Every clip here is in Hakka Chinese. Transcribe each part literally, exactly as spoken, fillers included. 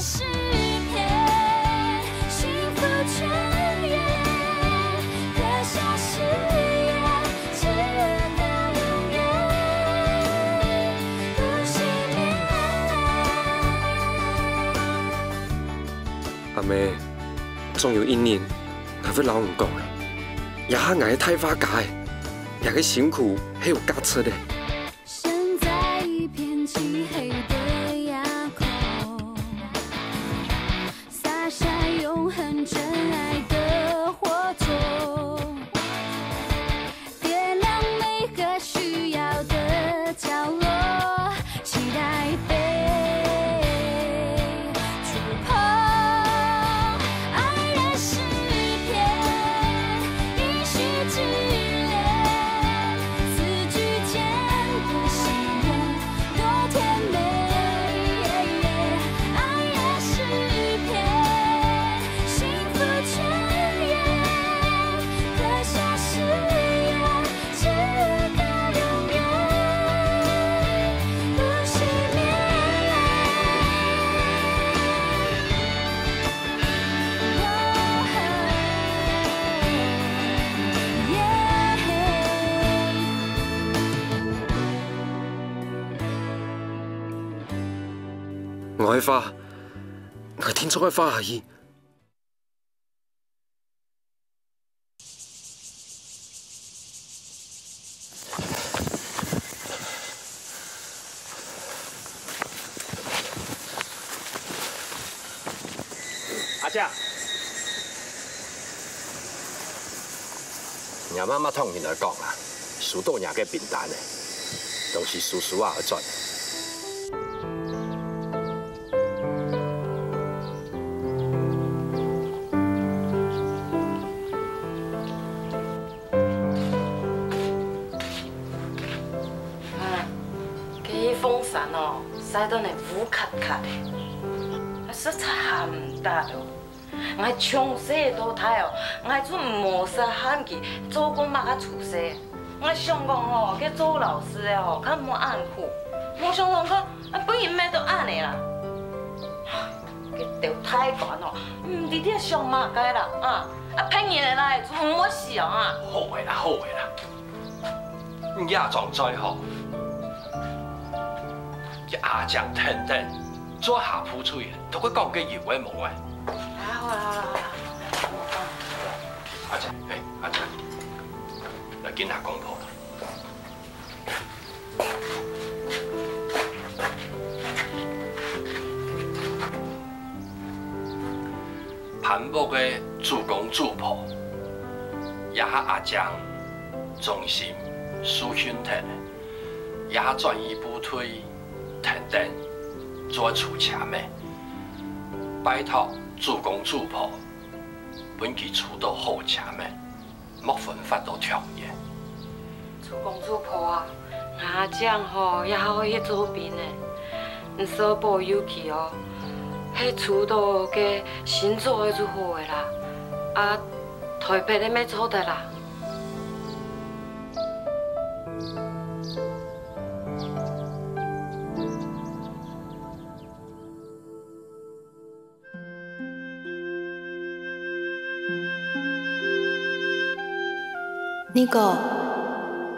诗篇，幸福泉源，刻下誓言，直到永远，不熄灭。阿姆，總有一日，𠊎會摎你講个，這下𠊎係大畫家个，這个辛苦係有價值个。 身在一片漆黑的夜空，灑下永恆真愛的火種，點亮每個需要的角落，期待被觸碰。愛的詩篇，一息之戀，四句间的心愿， 多甜美。爱的诗篇，幸福泉源，刻下誓言，直到永远，不熄灭。我个花，𠊎定著愛畫下去。阿姐，若媽媽同你來講啦，收到若个兵單呢，都係叔叔啊愛轉。 啊，該風扇哦，曬到你烏卡卡个，實在還毋得哦。 𠊎從細到大哦，𠊎就無識喊佢做過麼个廚師。𠊎想講吼，該做老師个吼，較無恁苦，無想講看，啊，分人罵到恁呢啦。該兜大官哦，毋知在想麼个啦，啊，啊，騙人个啦，就毋會死哦，啊。好个啦，好个啦，你也裝醉吼，叫阿江等等，做下鋪嘴，同佢講个有个無个。 啊，好啦，好啦，好啦。阿姐，哎，阿姐，來，緊拿公婆啦。潘屋个祖公祖婆，這下阿江忠心受訓忒，這下轉去部隊，跈等做出車尾。 拜託祖公祖婆，分佢娶到好車尾，莫分發到長遠。祖公祖婆啊，𠊎阿江吼也好去做兵呢，你就保佑佢哦，係娶到該新竹个就好个啦，啊，台北个乜做得啦。 你講，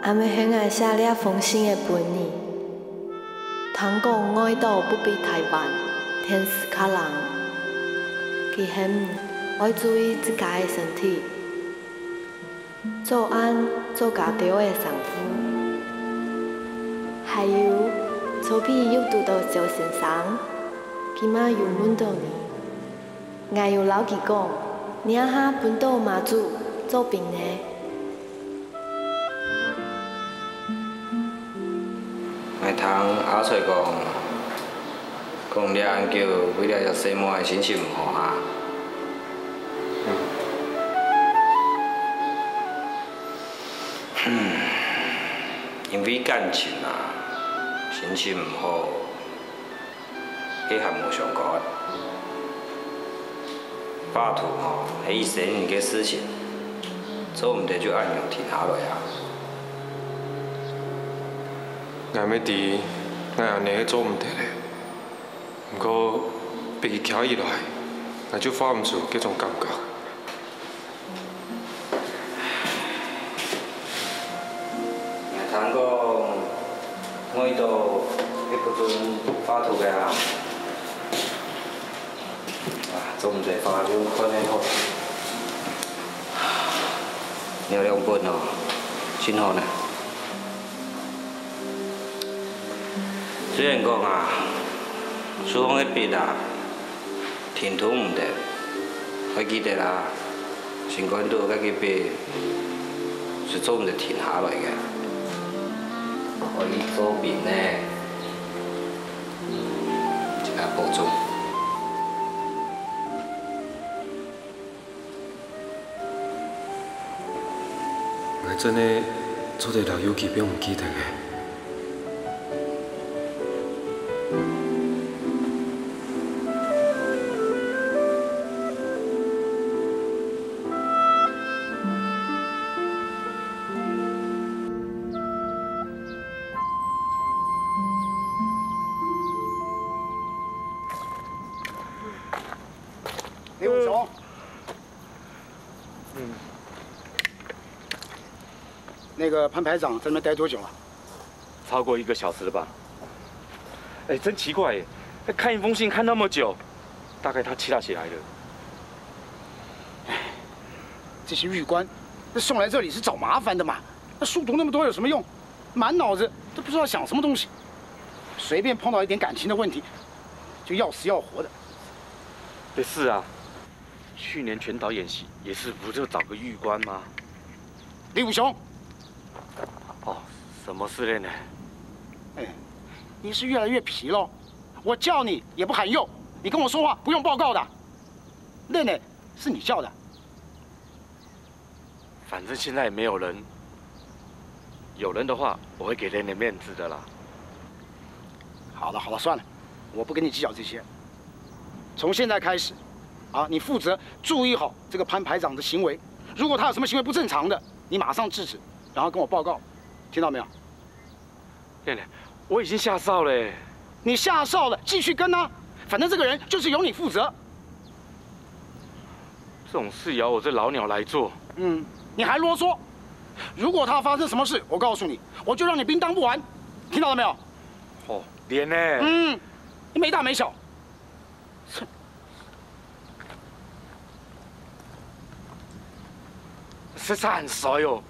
阿姆喊𠊎寫這封信个分你。聽講外島不比臺灣天時較冷，佢喊你愛注意自家个身體。 做恁做加兜个衫褲。還有，昨晡又堵到蕭先生，佢嘛有問到你。𠊎有摎佢講，你這下分到馬祖做兵呢。𠊎聽阿財講，講你恁久為了這細妹心情毋好哈。 嗯，因為感情啊，心情毋好，該還無相干。畫圖吼，係一生人个事情，做毋得就恁樣停下來啊。𠊎乜知，𠊎恁呢係做毋得个。 毋過，分佢徛起來，𠊎就畫毋出該種感覺。𠊎聽講，𠊎到該不准畫圖个啊。啊，做毋得畫就看得好。你有兩本哦，真好呢。 雖然講啊，手項个筆啊，停動毋得，愛記得啊，心肝肚該支筆係做毋得停下來个，愛去做兵呢，自家保重。 𠊎真个做得老友記變毋記得个。李武雄，嗯。那个潘排长在那边待多久了？超过一个小时了吧？哎，真奇怪耶，看一封信看那么久，大概他气到血来了。这些狱官，那送来这里是找麻烦的嘛？那书读那么多有什么用？满脑子都不知道想什么东西，随便碰到一点感情的问题，就要死要活的。也是啊， 去年全岛演习也是不就找个狱官吗？李武雄，哦，什么事了呢？哎，你是越来越皮了。我叫你也不喊用，你跟我说话不用报告的。那呢，是你叫的。 反正现在也没有人，有人的话，我会给你点面子的啦。好了好了，算了，我不跟你计较这些。从现在开始，啊，你负责注意好这个潘排长的行为，如果他有什么行为不正常的，你马上制止，然后跟我报告，听到没有？ 亮亮，我已经下哨了。你下哨了，继续跟啊，反正这个人就是由你负责。这种事也要我这老鸟来做？嗯，你还啰嗦？如果他发生什么事，我告诉你，我就让你兵当不完，听到了没有？哦，连呢？嗯，你没大没小。 实在很衰哦。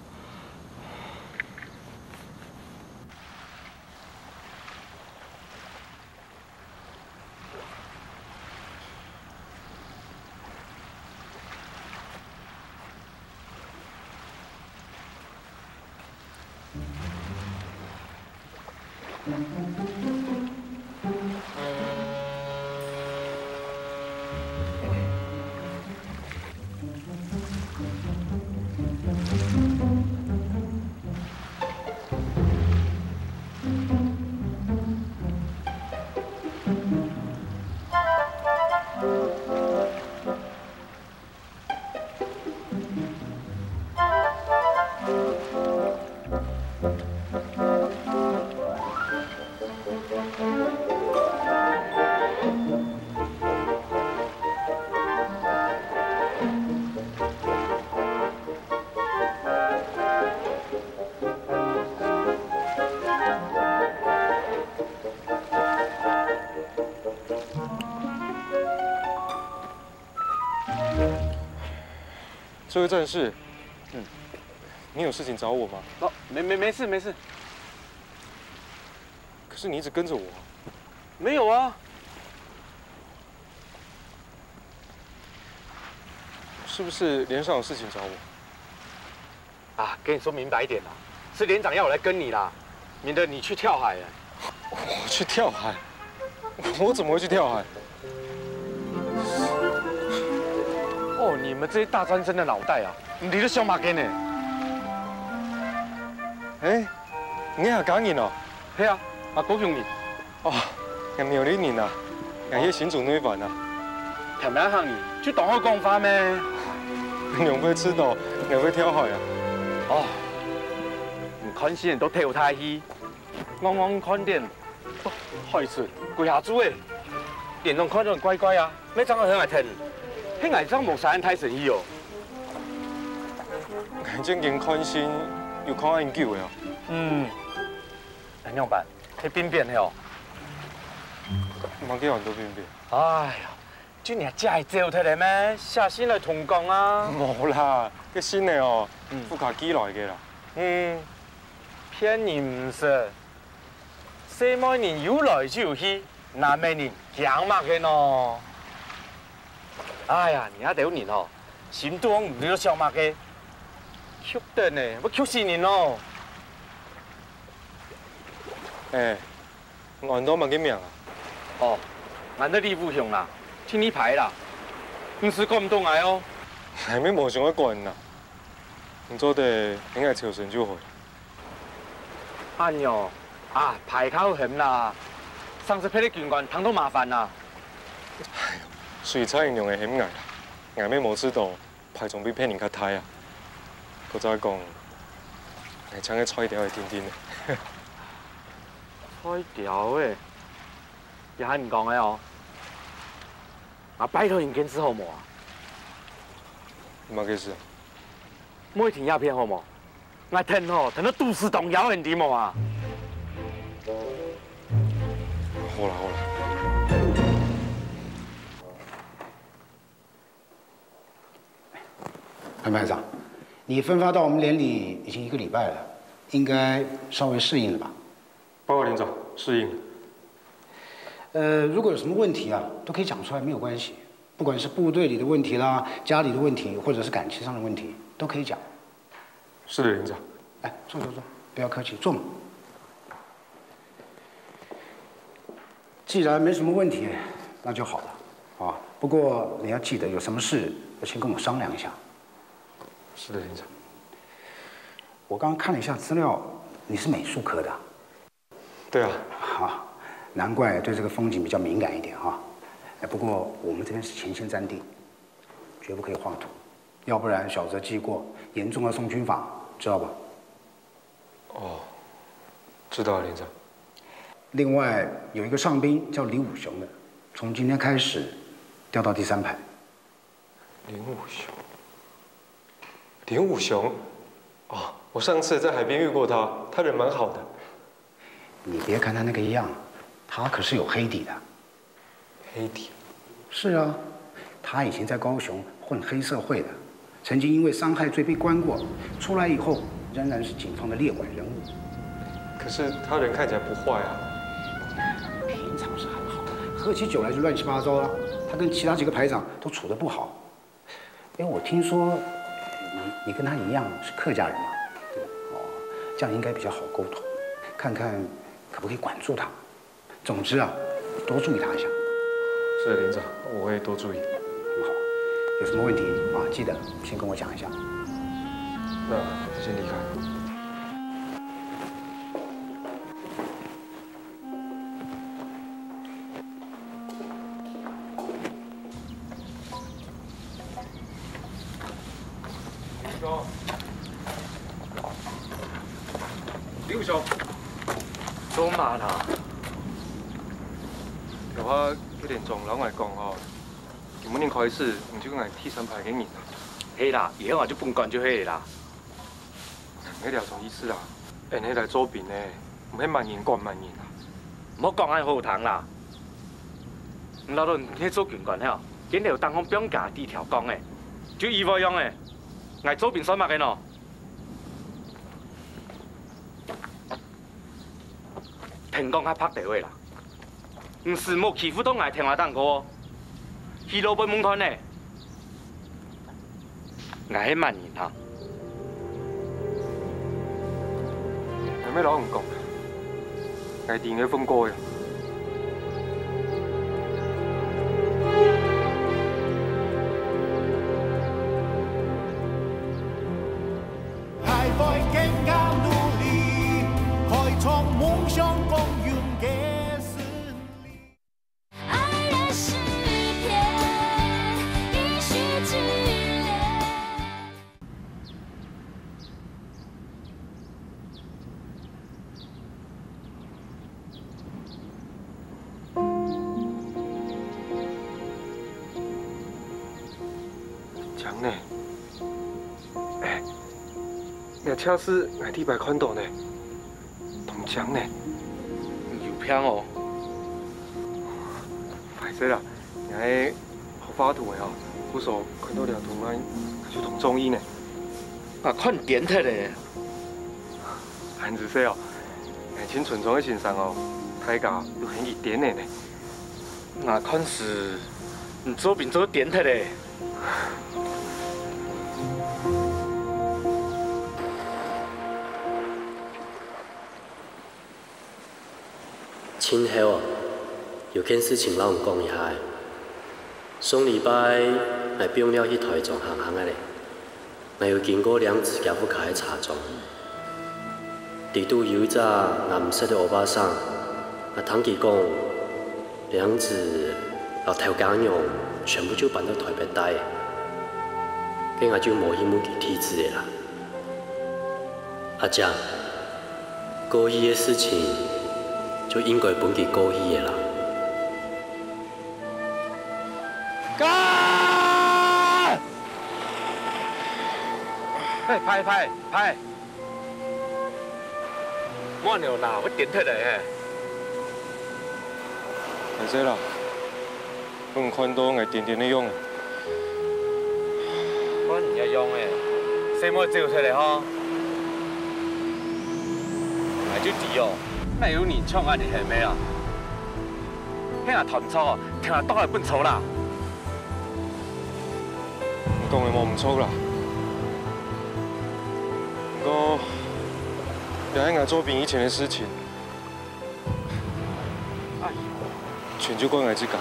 这位战士，嗯，你有事情找我吗？哦，没没没事没事。可是你一直跟着我啊。没有啊。是不是连长有事情找我？ 啊，跟你说明白一点啦，是连长要我来跟你啦，免得你去跳海啊。我去跳海？我怎么会去跳海？哦，你们这些大专生的脑袋啊，你都想嘛给呢？哎，你也讲人哦？系啊，啊，高雄人。 哦，𠊎苗栗人啊，𠊎係新竹內灣啊。聽麼个人，就當好講話咩？兩杯赤道，兩杯跳海啊。哦，你看新聞都透大氣，戇戇看電，哦，海水，鬼下豬誒。連長看著怪怪啊，乜正愛喊𠊎跈，係𠊎正無生恁大生意哦。𠊎正經看星有看恁久个哦。嗯，恁仰般？係兵變係哦？麼个安到兵變？哎呀，就你阿姐走忒了咩？寫信來同講啊。無啦，該信仔哦，嗯。屋下寄來个啦。嗯，騙人毋識。 細妹人有來就有去，男仔人驚麼个呢？哎呀，你兜人哦，心肚毋知想麼个，曲得呢，會曲死人哦！哎，你安到麼个名啊？哦，𠊎安到李武雄啦，盡力牌啦，毋使管毋著𠊎哦。𠊎乜無想愛管啦，你做得喊𠊎秋生就好。 恁樣啊，排較好喊啦，省得別个軍官聽著麻煩啦。哎喲，水菜仰仔喊𠊎，𠊎乜無試著排總比別人較大啊。故再講，𠊎像該菜鳥仔定定仔。菜鳥仔，也係你講个哦。啊，拜託你堅持好無啊？麼个事啊？莫停鴉片好無？ 𠊎跈吼，跈到肚屎動搖，你知無啊？好啦，好啦。潘排長，你分發到我們連裡已經一個禮拜了，應該稍微適應了吧？報告連長，適應了。呃，如果有什麼問題啊，都可以講出來，沒有關係。不管是部隊裡的問題啦，家裡的問題，或者是感情上的問題，都可以講。 是的，連長。來，坐，坐，坐，不要客氣，坐嘛。既然沒什麼問題，那就好了啊。不過你要記得，有什麼事要先跟我商量一下。是的，連長。我剛剛看了一下資料，你是美術科的啊？ 對啊。哈，難怪對這個風景比較敏感一點哈。哎，不過我們這邊是前線戰地，絕不可以畫圖，要不然小則記過，嚴重要送軍法，知道吧？哦，知道了，連長。另外有一個上兵叫李武雄的，從今天開始調到第三排。 林武雄，林武雄，哦，我上次在海邊遇過他，他人蠻好的。你別看他那個樣，他可是有黑底的。黑底？是啊，他以前在高雄混黑社會的，曾經因為傷害罪被關過，出來以後仍然是警方的列管人物。可是他人看起來不壞啊。平常是很好，喝起酒來就亂七八糟啊。他跟其他幾個排長都處得不好。 哎，我聽說你，你跟他一樣是客家人嘛，對吧？哦，這樣應該比較好溝通，看看可不可以管住他。總之啊，多注意他一下。是的，連長，我會多注意。很好，有什麼問題啊，記得先跟我講一下。那我先離開。 劉兄，做麼啦？頭下佢連長摎𠊎講吼，今晡日開始，你就係𠊎第三排个人啊。係啦，以後𠊎就分管就係啦。 你這種意思啊？𠊎係來做兵个，毋係麼人管麼人啊！莫講恁好聽啦！你恅到你係做軍官吼，見到有當方放假底條講个，就以為樣个，𠊎做兵算麼个喏？聽講較白兜仔啦！ 毋使莫欺負到𠊎頭下頂高哦，去老輩夢團呢！𠊎係麼人哈？𠊎乜摎你講，𠊎知你个風格呀。靚呢？哎，這就係𠊎第一擺看到呢，當靚呢。有病哦！歹勢啦，𠊎係學畫圖个哦，故所看到這圖案就當中意呢。啊，看癲忒咧！還仔細哦，𠊎盡尊重个先生哦，大家都喊佢癲个呢。 𠊎看係你做兵做癲忒咧。盡後啊，有件事情摎你講一下仔。上禮拜，𠊎放尞去臺中行行仔咧。 𠊎有經過梁子厥屋下个茶莊，裡肚有一隻𠊎毋識个歐巴桑，𠊎聽佢講，梁子摎頭家娘全部就搬到臺北戴，該𠊎就無去問佢地址仔啦。阿姐，過去个事情就應該分佢過去仔啦。 幹！哎，歹，歹，歹！莫恁樣啦，會癲忒咧嘿！歹勢啦，分你看到𠊎癲癲个樣。看你个樣仔，細妹走忒咧吼。𠊎就知哦，哪有人像恁仔个妹啊！ 係𠊎斷錯，聽𠊎倒來分錯啦。你講个無毋著啦，毋過，這係𠊎做兵以前个事情，哎喲，全就怪𠊎自家。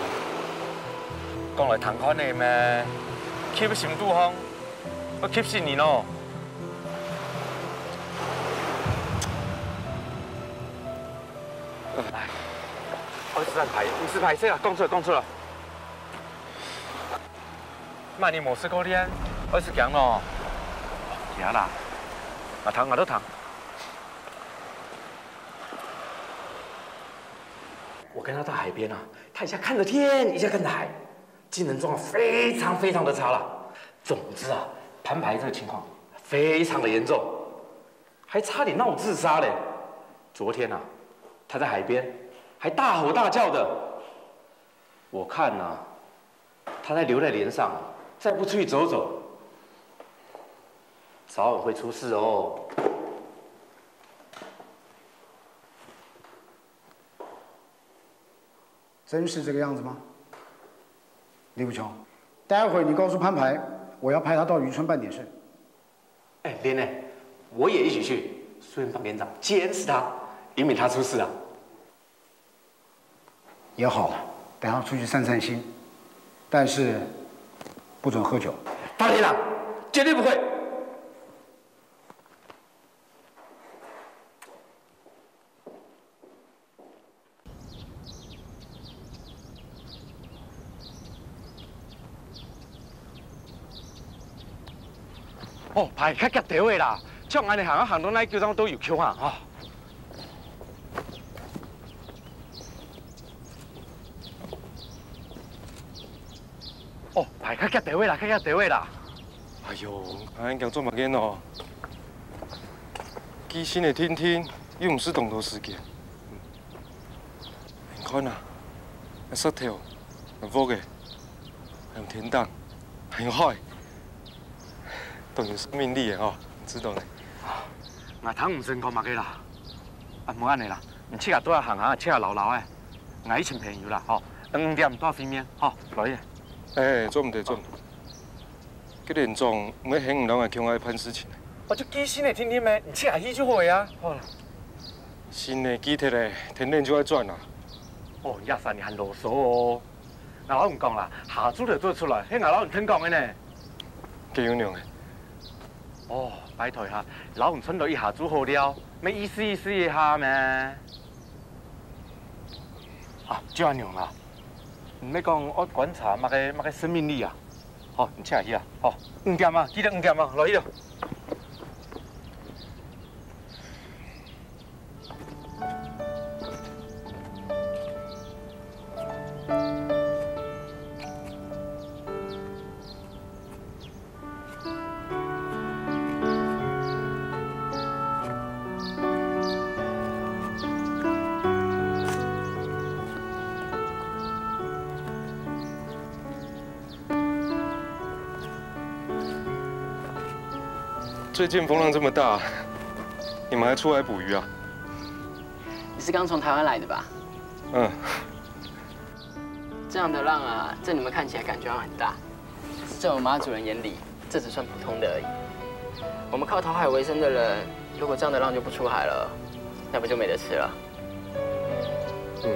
講來聽看仔咩，氣心肚項，愛氣死人哦！ 哎，毋使歹，毋使歹勢啊，講出來，講出來。麼人無食過蓮，愛食驚咯。行啦，𠊎聽，𠊎都聽。我跟他到海邊啊，他一下看著天，一下看著海，精神狀況非常非常的差了。總之啊，潘排這個情況非常的嚴重。 還差點鬧自殺嘞。昨天啊，他在海邊還大吼大叫的，我看啊，他在留在連上，再不出去走走，早晚會出事哦。真是這個樣子嗎？李武雄，待會你告訴潘排，我要派他到漁村辦點事。 哎，蓮呢，我也一起去，順便幫連長監視他，以免他出事啊。也好，帶他出去散散心，但是不准喝酒。大連長，絕對不會。 哦，排較遽兜仔啦，像恁仔行啊，行到哪个地方都有救啊，吼。哦，排較遽兜仔啦，較遽兜仔啦。哎喲，恁樣驚做麼个呢？寄信仔定定，又毋使當多時間。 你看啊，該石頭，該屋仔，還有天頂，還有海，當有生命力个吼，你知道呢？𠊎聽毋識講麼个啦。啊，無恁仔啦，你自家在該行行，自家恅恅仔，𠊎去尋朋友啦，吼，五點到對面，吼，來去。哎，做毋得，做毋得。 該連長毋會喊你摎𠊎共下辦事情。𠊎就寄信仔定定咩，你自家去就好个啊。好啦。信仔寄忒咧，天亮就愛轉啊。哦，這儕人還囉嗦哦。𠊎摎你講啦，下晝就做出來，係𠊎摎你聽講个呢。該又仰仔？哦，拜託一下，摎你賺到一下晝好料，乜意思意思一下咩？啊，就恁樣啦。 你毋係講愛觀察麼个麼个生命力啊？好，你自家去啊！好，五點啊，記得五點啊，來去哦！最近风浪这么大，你们还出海捕鱼啊？你是刚从台湾来的吧？嗯。这样的浪啊，在你们看起来感觉好像很大，在我们马祖人眼里，这只算普通的而已。我们靠讨海为生的人，如果这样的浪就不出海了，那不就没得吃了？嗯，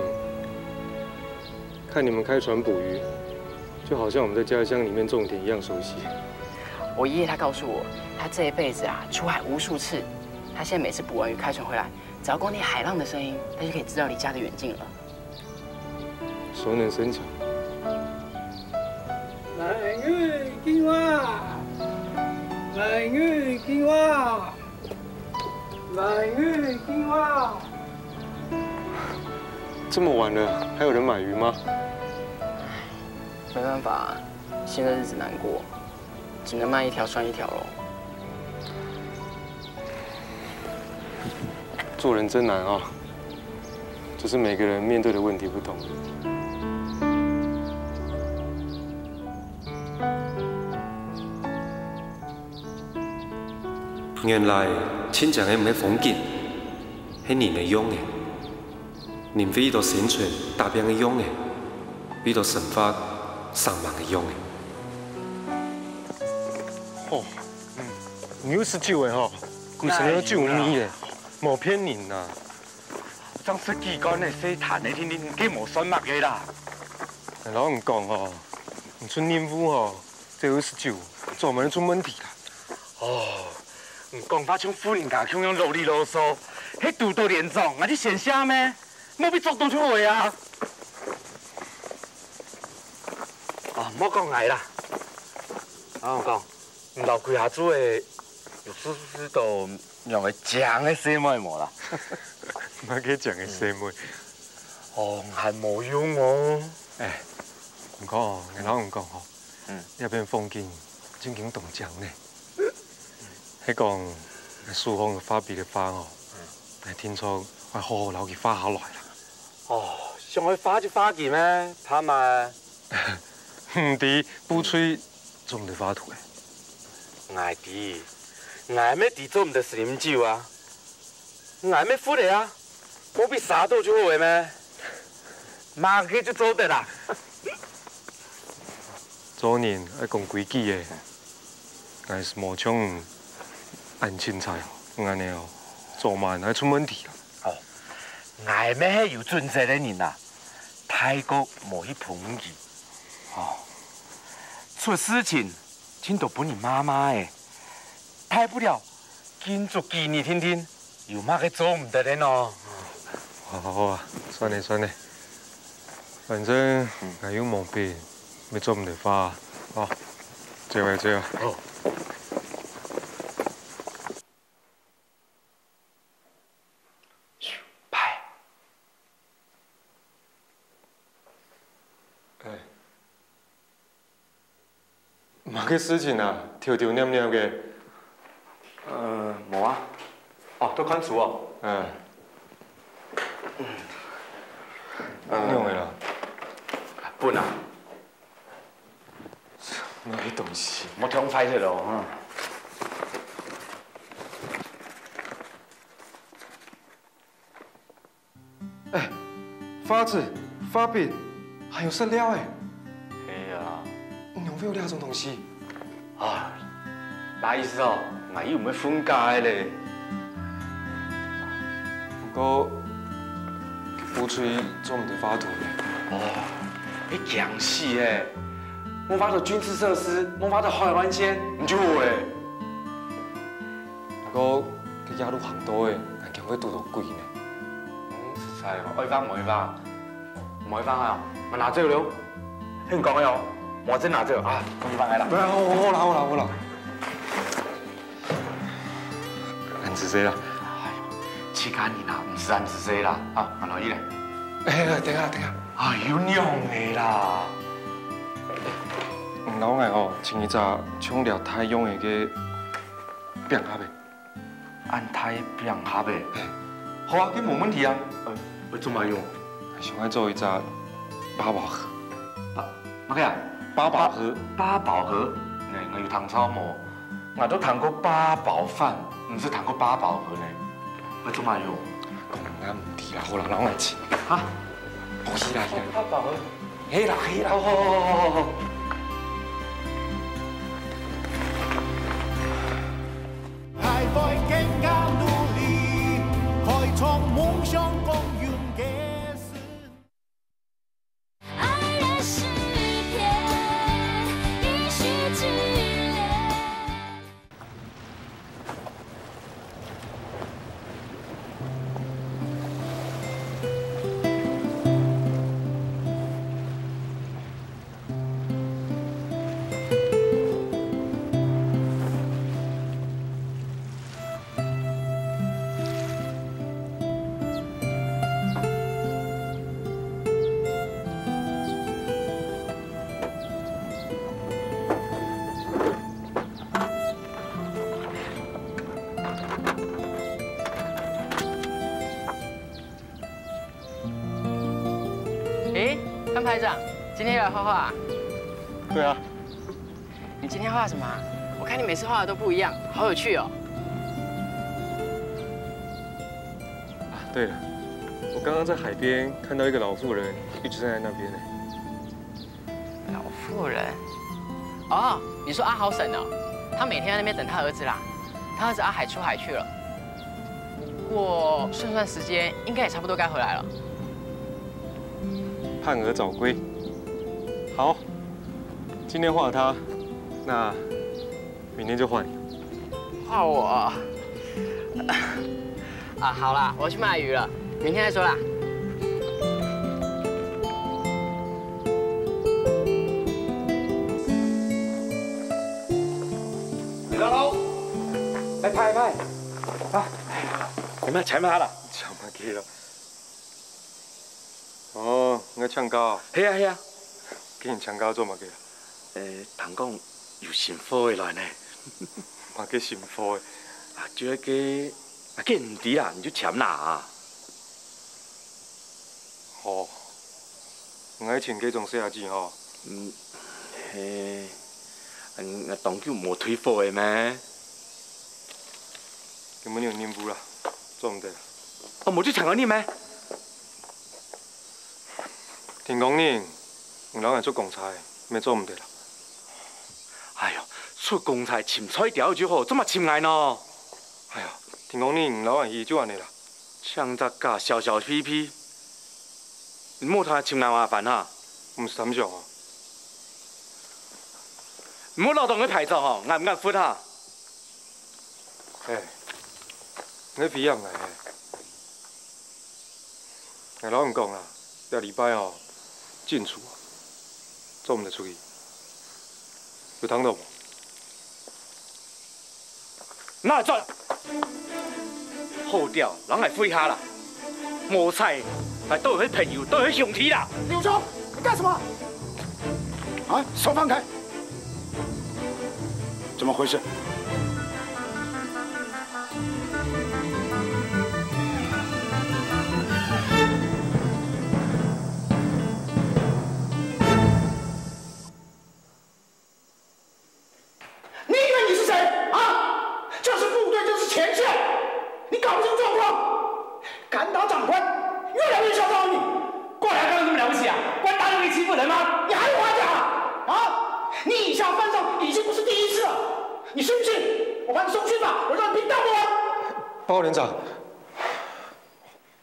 看你们开船捕鱼，就好像我们在家乡里面种田一样熟悉。我爷爷他告诉我，他这一辈子啊，出海无数次，他现在每次捕完鱼开船回来，只要光听海浪的声音，他就可以知道离家的远近了。熟能生巧。来鱼金蛙，来鱼金蛙，来鱼金蛙。这么晚了，还有人买鱼吗？没办法，现在日子难过，只能卖一条算一条喽。做人真难啊，只是每个人面对的问题不同。原來親情个毋係風景，係人个樣仔。人為著生存打拚个樣仔，為著生活生猛个樣仔。哦，嗯，你有食酒个吼，你成日酒味咧，無騙人啊。正食幾罐个細罈个，天天你計無算麼个啦？老實講吼，你出任務吼， 這有食酒，做毋得出問題啦。哦，你講話像婦人家共樣囉哩囉嗦，係堵著連長，𠊎就先下咩？莫被捉到就好啊！哦，莫講𠊎啦，𠊎講，你摎歸下晝仔有識識著 仰仔靚个細妹無啦？麼个靚个細妹？哦，還無用哦。哎，毋過哦，𠊎摎你講吼，嗯。這片風景正經當靚呢。係講，樹項个花筆个花哦，嗯。𠊎定著愛好好摎佢畫下來啦。哦，想愛畫就畫佢咩？怕麼个？毋知，不吹 做毋得畫圖个。𠊎知，𠊎乜知做毋得食啉酒啊。𠊎乜罰个啊，莫被查著就好个咩？麼个就做得啊？做人愛講規矩个，𠊎係無像恁凊彩，恁仔哦，做麼个愛出問題啊？哦，𠊎乜係有準則个人啊，大過無去碰佢。哦，出事情 盡多分人罵罵仔，大不了，禁足幾日定定，有麼个做毋得个呢？好啊，好啊，算了，算了，反正𠊎又無筆，乜做毋得畫，哦，走啊，走啊。好。 麼个事情啊，丟丟捏捏个？呃，無啊。哦，在看書哦。嗯。仰仔啦？分啊。麼个東西？莫忒壞忒咯，嗯。 欸，畫紙、畫筆，還有色料欸。係啊。仰會有這種東西？啊，大意思哦，𠊎又毋係分家个咧。毋過，佢烏吹做毋得畫圖呢。哦，佢驚死欸！莫畫到軍事設施，莫畫到海岸線，毋就好欸。 毋過，該夜路行到欸，還驚會堵著鬼呢。實在哦，愛畫無愛畫，無愛畫啊，𠊎拿走了。你講个哦，𠊎正拿走啊，分你畫个啦。好啦，好啦，好啦，好啦。恁仔細啦。哎喲，自家人啊，毋使恁仔細啦，啊，𠊎來去咧。哎，等下，等下。哎喲，仰仔啦？你摎𠊎哦，尋一隻像這大樣仔个 餅盒仔。恁大餅盒仔？好啊，該無問題啊。呃，愛做麼用？想愛做一隻八寶盒。八，麼个啊？八寶盒。八，八寶盒？𠊎，𠊎有聽著無？ ，𠊎都聽過八寶飯，毋識聽過八寶河呢。𠊎做麼个用？講𠊎毋知啦，好啦，摎𠊎請。哈？好，去啦，去啦。八寶河。去啦，去啦。好，好，好，好，好，好。还会更加努力，开创梦想光荣的事。爱的诗篇，一世之恋。诶，潘排长，今天又来画画啊？对啊，你今天画什么啊？我看你每次画的都不一样，好有趣哦。啊，对了，我刚刚在海边看到一个老妇人一直站在那边呢。老妇人？哦，你说阿豪婶哦，她每天在那边等她儿子啦。她儿子阿海出海去了，不过算算时间，应该也差不多该回来了。盼儿早归。好，今天画他，那明天就换你。换我？啊，好啦，我要去卖鱼了，明天再说啦。大家好，来拍一拍。啊，你们抢嘛啦？抢嘛去了。哦，你抢到？系啊系啊。给你抢到做嘛去？呃，听讲有新货的来呢。嘛个新货的？啊，就那个，啊，给你啦，你就抢啦啊。 哦，你愛尋該種細阿姊吼？嗯，嘿，嗯，當久無退貨个咩？根本有任務啦，做毋得。哦，無就請你咩？聽講呢，你摎𠊎出公差，乜做毋得啦。哎喲，出公差尋菜鳥就好，做麼尋𠊎呢？哎呀，聽講呢，你摎𠊎去就恁呢啦。 像隻狗小小屁屁，你莫同佢尋𠊎麻煩哈。毋使貪想哦。你莫老當佢排長哦，𠊎毋敢罰哈。哎，你飛啊𠊎嘿。𠊎摎你講啦，這禮拜哦， 進出啊，做毋得出去。有聽到無？哪會做？好鳥，摎𠊎飛下啦！無彩，還到底係朋友，到底係兄弟啦！柳兄，你幹什麼？啊，手放開！怎麼回事？ 你以為你是誰啊？這是部隊，這是前線，你搞不清狀況。敢打長官，越來越囂張了你。過來幹有什麼了不起啊？官打你會欺負人嗎？你還有話講啊？啊？你以下犯上已經不是第一次了，你信不信？我把你送軍法，我讓你兵當不完。報告連長，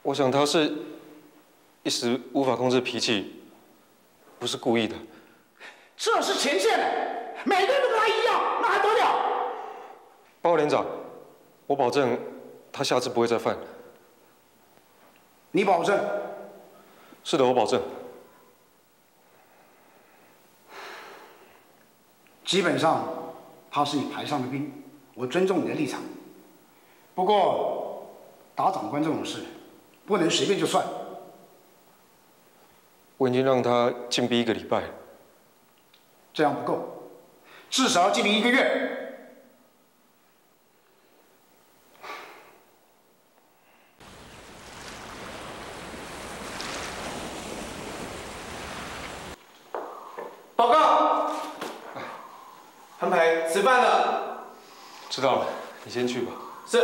我想他是一時無法控制脾氣，不是故意的。 這是前線的，每個人都跟他一樣，那還得了？報告連長，我保證他下次不會再犯。你保證？是的，我保證。基本上，他是你排上的兵，我尊重你的立场。不過，打長官這種事，不能隨便就算。我已經讓他禁閉一個禮拜。 這樣不夠，至少要禁閉一個月。報告，安排吃飯了。知道了，你先去吧。是。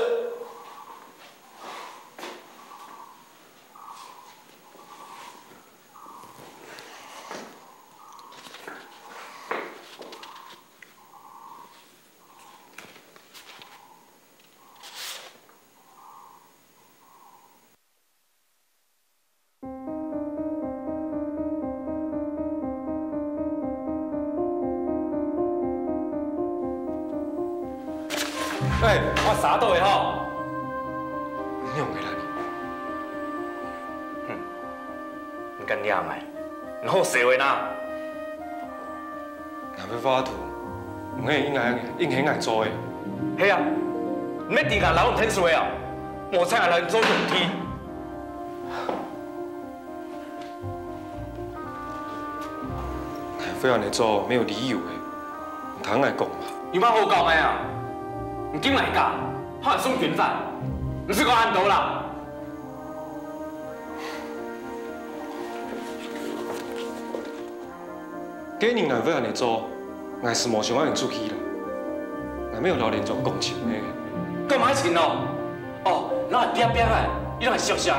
哎，我啥都會好。你用个啦你。哼，你敢惹𠊎？你好笑个啦！若个畫圖，毋係應該應該𠊎做个。係啊，你乜知𠊎老毋成熟个啊？無彩𠊎來做兄弟。 會恁呢做，沒有理由个。你聽𠊎講嘛。有麼好講个啊？你驚𠊎假，怕送軍法，毋使講恁多啦。 該日𠊎會恁呢做，𠊎係無想愛你出去啦。𠊎乜有摎連長講清个。講麼个清哦？哦，摎𠊎拚拚个，又摎𠊎惜惜个，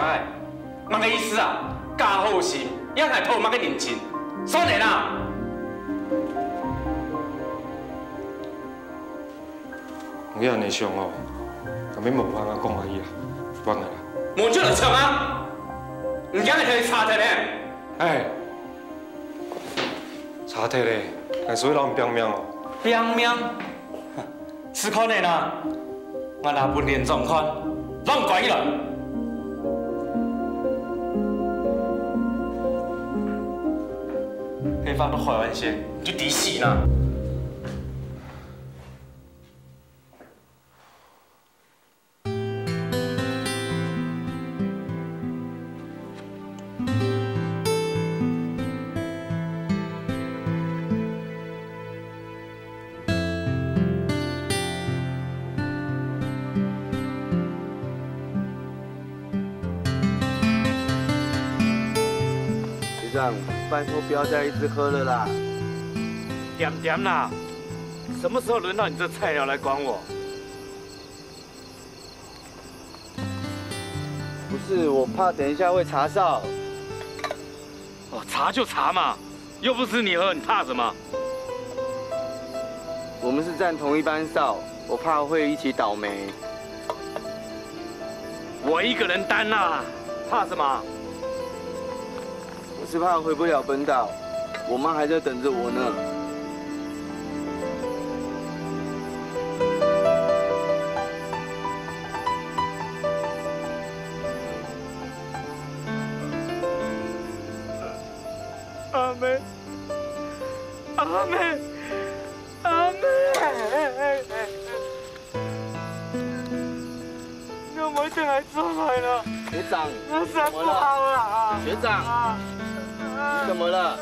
麼个意思啊？假好心，也愛討麼个人情？算了啦！ 你恁呢想哦，𠊎乜無話啊講啊去啦，放啊啦。無就來唱啊！你今日天差忒呢！哎，差忒咧，𠊎係會摎你拚命哦。拚命？試看呢啦，𠊎拿分連長看，摎你關起來。該發到海外線，你就抵死啦！ 學長，拜託不要再一直喝了啦。恬恬啦，什麼時候輪到你這菜鳥來管我？ 不是，我怕等一下會查哨。哦，查就查嘛，又不是你喝，你怕什麼？我們是站同一班哨，我怕會一起倒霉。我一個人擔啊，怕什麼？ 我是怕回不了本島，我媽還在等著我呢。阿姆，阿姆，阿姆！ 你毋好等𠊎轉來啦！學長，𠊎睡不好啦！學長，啊！你怎麼了？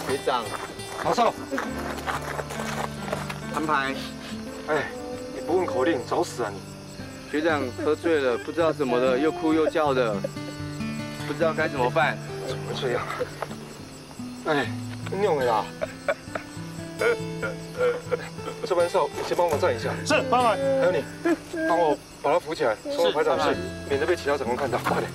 學長，教授，安排。哎，你不問口令，找死啊你！ 學長喝醉了，不知道怎麼了，又哭又叫的，不知道該怎麼辦。怎麼會這樣啊？哎，你仰會啦？這班哨，你先幫忙站一下。是，幫忙。還有你，幫我把他扶起來，送到排長室，是，當然。免得被其他長官看到。快點。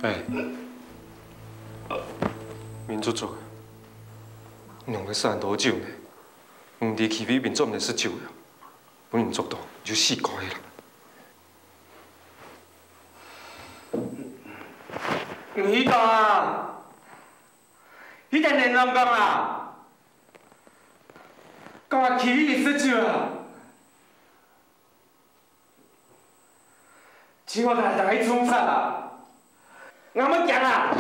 哎，明叔叔，你兩儕食恁多酒呢？毋知企位邊做毋得食酒了，分人捉到就死該啦。你去講啊！ 你等連長講啊，講𠊎企位食酒啊，請𠊎大大去衝殺啊，𠊎毋驚啊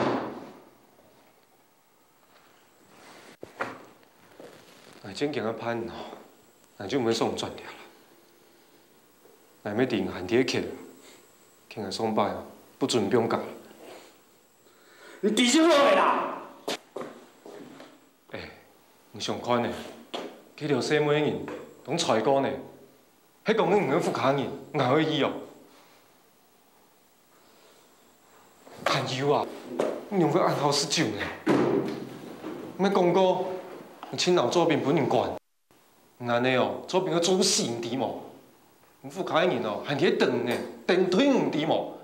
！𠊎正經个盼哦，𠊎就毋會送轉了啦。𠊎乜定還鐵拳，勸𠊎上擺哦，不准放假。你知就好个啦。哎，你想看呢？該條細妹人當衰過呢，係講你毋係附加人，𠊎會去哦。還有啊，你仰會恁好食酒呢？毋係講過，你盡惱做兵分人管。 你恁呢哦，做兵愛做死你知無？你附加个人哦，還在該等呢，等退你知無？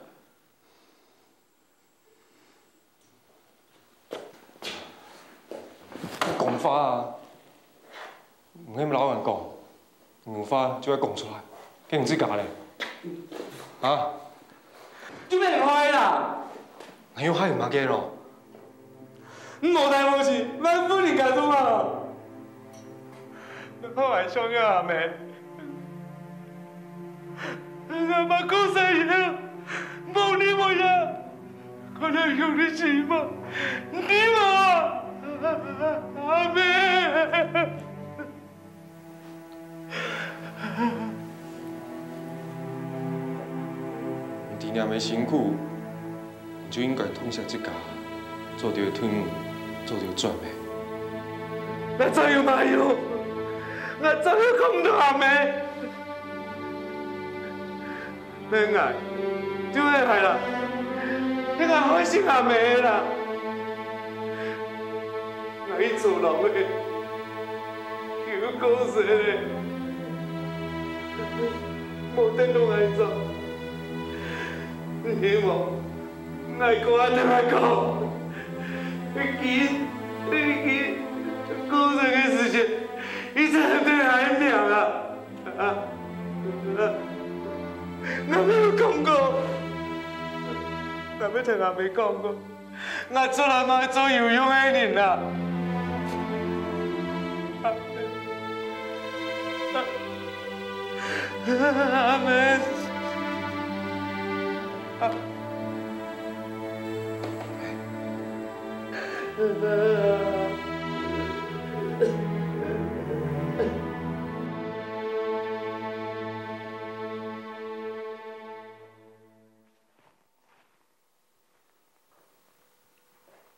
講話啊，毋係摎人講，有話就愛講出來，該你自家咧，啊？就變壞啦！ 還有還有麼个咯？你無代無誌，還分人家做麼？你好愛想你阿姆，阿姆過身以後，無日無夜，看到有你時嘛，你無啊？阿姆！ 你知你阿姆辛苦，你就應該痛惜自家，做兜退伍，做兜轉楣。𠊎再有麼用？𠊎再也看毋到阿姆。 係𠊎，就係𠊎啦，係𠊎害死阿姆个啦。𠊎去做老个，佢又過身咧，無等到𠊎走，你希望𠊎過啊等𠊎過？佢，佢過身个時節，佢正對𠊎命啊！ 啊，啊，𠊎無講過，𠊎無同阿姆講過，𠊎從來無做有用个人啊！阿姆，阿姆，啊！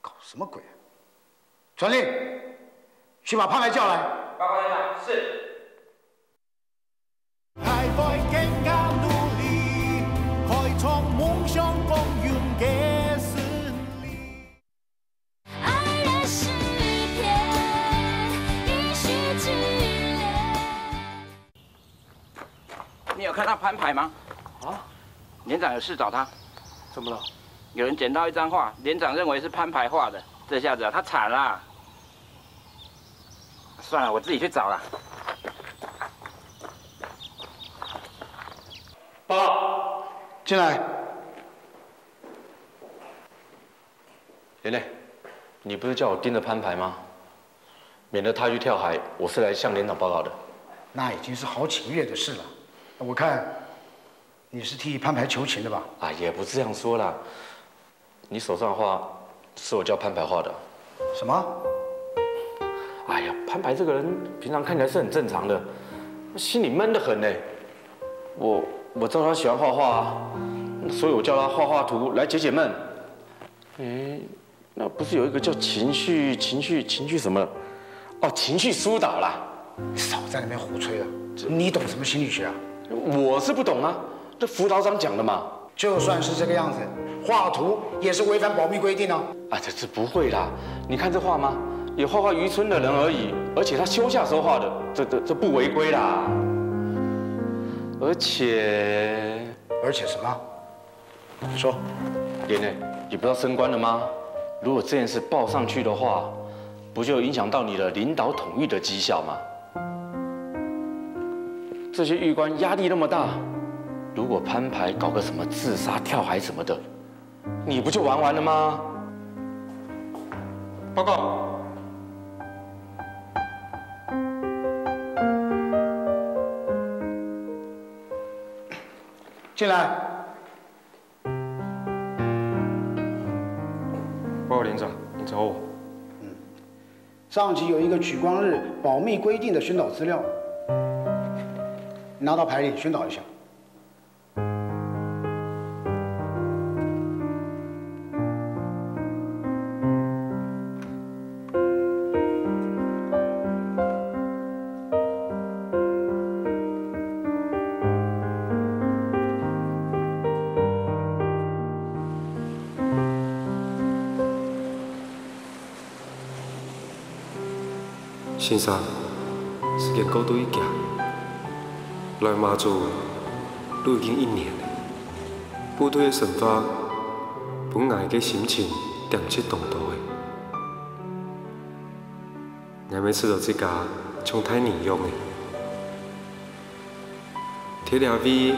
搞什么鬼啊？传令，去把潘排叫来。报告连长，是。还会更加努力，开创梦想光荣的胜利。 爱的诗篇，一世纪。你有看到潘排吗？啊？连长有事找他。怎么了？有人捡到一张画，连长认为是潘排画的，这下子啊，他惨啦。算了，我自己去找啦。报告。进来。 玲玲，你不是叫我盯着潘排吗？免得他去跳海，我是来向连长报告的。那已经是好几个月的事了。我看你是替潘排求情的吧？啊，也不是这样说啦。你手上的画是我叫潘排画的。什么？哎呀，潘排这个人平常看起来是很正常的，心里闷得很呢。我我知道他喜欢画画啊，所以我叫他画画图来解解闷。 诶，那不是有一个叫情绪、情绪、情绪什么？哦，情绪疏导啦。你少在那边胡吹了，你懂什么心理学啊？我是不懂啊，这辅导长讲的嘛。就算是这个样子，画图也是违反保密规定哦。啊，这这不会啦，你看这画吗？也画画渔村的人而已，而且他休假时候画的，这这这不违规啦。而且，而且什么？ 说。玲玲，你不是要升官了吗？如果这件事报上去的话，不就影响到你的领导统御的绩效吗？这些狱官压力那么大，如果潘排搞个什么自杀、跳海什么的，你不就玩完了吗？报告。进来。 报告连长，你找我。上级有一个取光日保密规定的宣导资料，你拿到排里宣导一下。先生，時間過到已遽，來馬祖都已經一年了。部隊个生活分𠊎个心情恬直當多了。𠊎乜試著自家像大人樣仔，在這位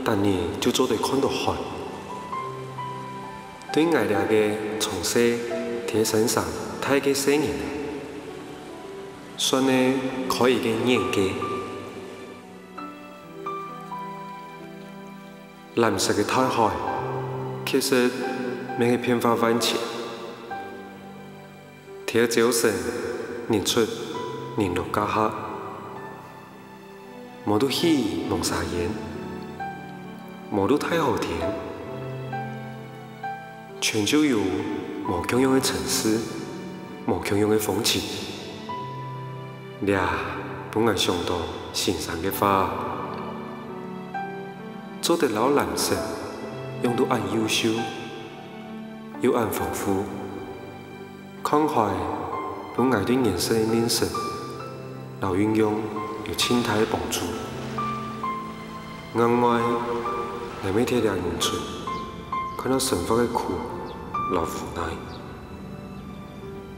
逐日就做得看著海。對𠊎這個從細在山上大个細人仔， 算係開一個眼界。藍色个大海，確實乜係變化萬千。在朝晨、日出、日落該下，無就起濛沙煙，無就大好天。 全就有無共樣个城市，無共樣个風情。這分𠊎想著先生个話，做得摎藍色用到恁優秀，又恁豐富。看海分𠊎對顏色个認識摎運用有盡大个幫助。另外，𠊎乜在這農村 看著生活个苦摎無奈，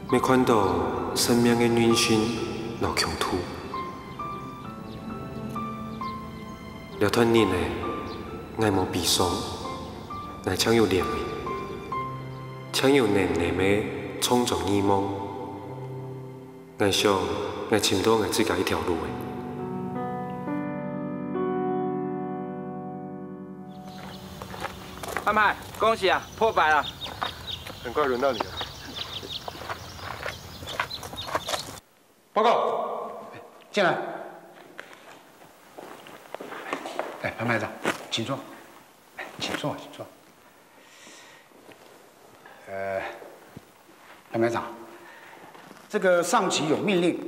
乜看著生命个韌性摎強度。這段日仔，𠊎無悲傷，𠊎淨有憐憫，淨有淰淰仔創造希望。 𠊎想，𠊎尋著𠊎自家一條路仔。阿麥，恭喜啊，破百了！很快輪到你了。報告，進來。哎，潘排長，請坐。哎，請坐，請坐。呃， 潘排长，这个上级有命令，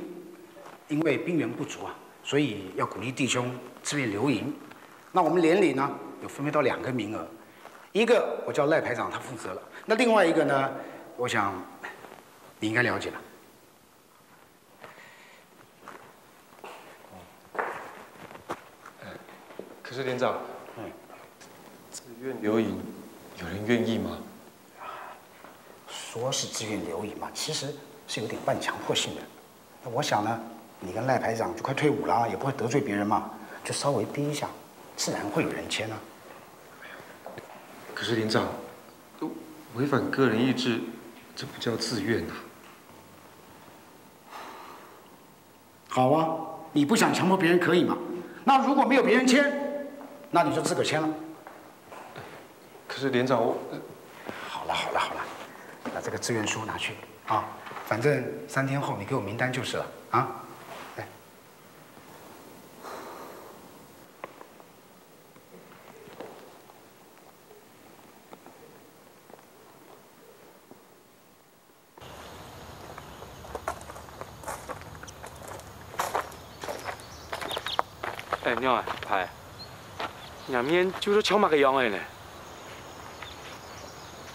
因为兵源不足啊，所以要鼓励弟兄自愿留营。那我们连里呢，有分配到两个名额，一个我叫赖排长他负责了，那另外一个呢，我想你应该了解了。 可是连长，嗯。自愿留营，有人愿意吗？说是自愿留营嘛，其实是有点半强迫性的。那我想呢，你跟赖排长就快退伍了，也不会得罪别人嘛，就稍微逼一下，自然会有人签啊。可是连长，违反个人意志，这不叫自愿啊。 好啊，你不想强迫别人可以嘛？那如果没有别人签，那你就自个签了。可是连长，我……好了好了好了，把这个自愿书拿去啊，反正三天后你给我名单就是了啊。来。 哎，仰仔，排，若面就像麼个樣仔呢？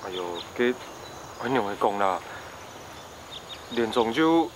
哎喲，該仰仔講啦，連長就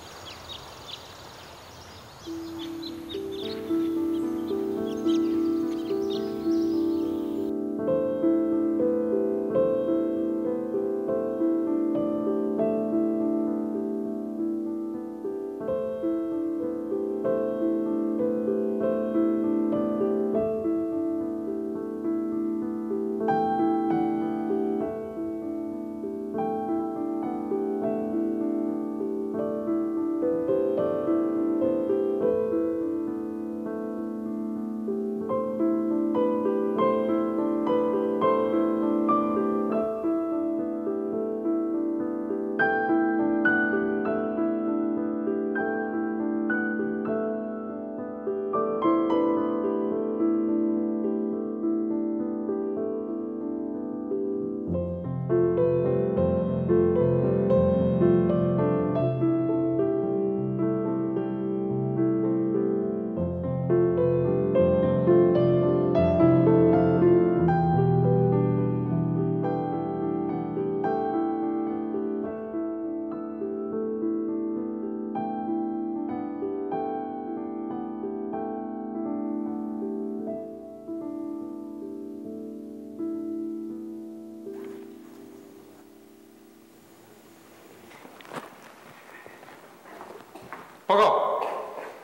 报告。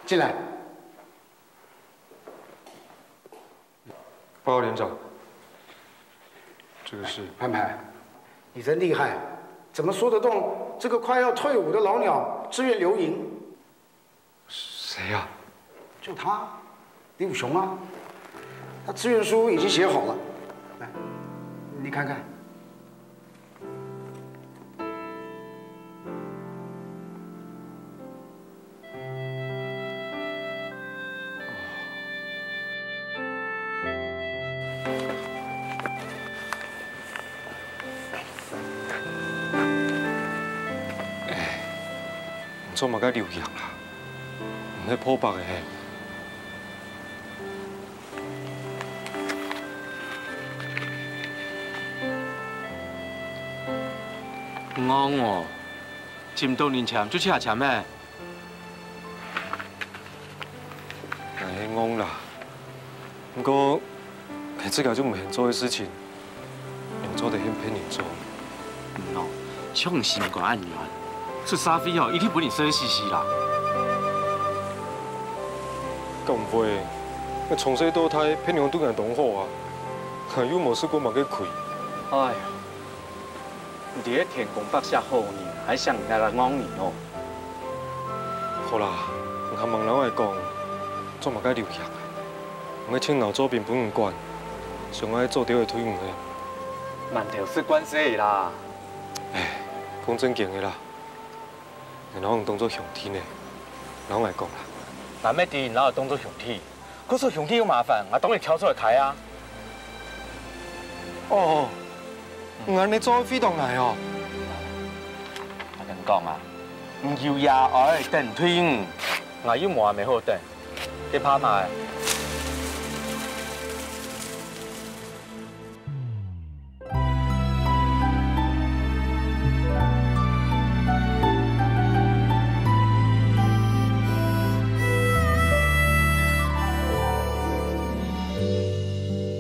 进来。报告连长，这个是潘潘，你真厉害，怎么说得动这个快要退伍的老鸟自愿留营？谁呀？就他，李武雄啊，他志愿书已经写好了，来，你看看。 做麼个留營啊？毋係破百个嘿。戇哦，尋到人簽就請簽咩？𠊎係戇啦，毋過，𠊎自家就毋肯做个事情，仰做得肯騙人做？嗯哦，像心肝恁軟，出社會哦，一定分人笑死死啦。敢毋會，𠊎從細到大，別人對𠊎當好啊，𠊎又無食過麼个虧。哎呀，你這个天公伯惜好人，還想人家个戇人哦。好啦，你還吂摎𠊎講，做麼个留營啊？𠊎盡惱做兵分你管，想愛早兜仔退伍个。滿頭是慣勢啦。唉，講正經个啦，𠊎摎你當做兄弟呢，摎𠊎講啦。𠊎乜知你摎𠊎當做兄弟，可是兄弟有麻煩，𠊎當然跳出來開啊。哦，你恁呢做會廢著𠊎哦。𠊎同你講啊，你有爺哀等退伍，𠊎又無阿姆好等，你怕麼个？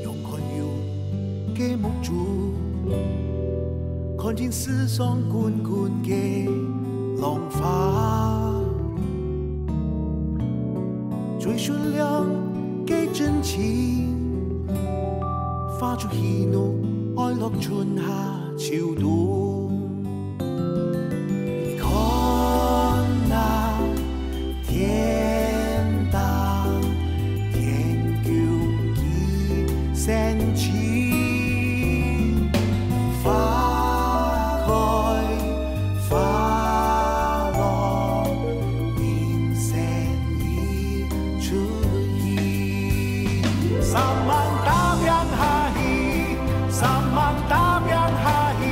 用看有个目珠，看盡世上滾滾个浪花，最純良个真情，化作喜怒哀樂春夏秋冬。你看那 天頂，天宮幾生趣，花開花落，人生一出戲。三萬大兵下去，三萬大兵下去，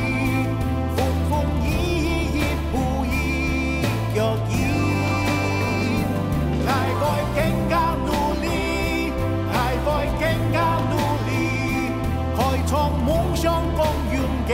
風風雨雨一步一 腳印。𠊎會更加努力，𠊎會更加努力，開創夢想光榮个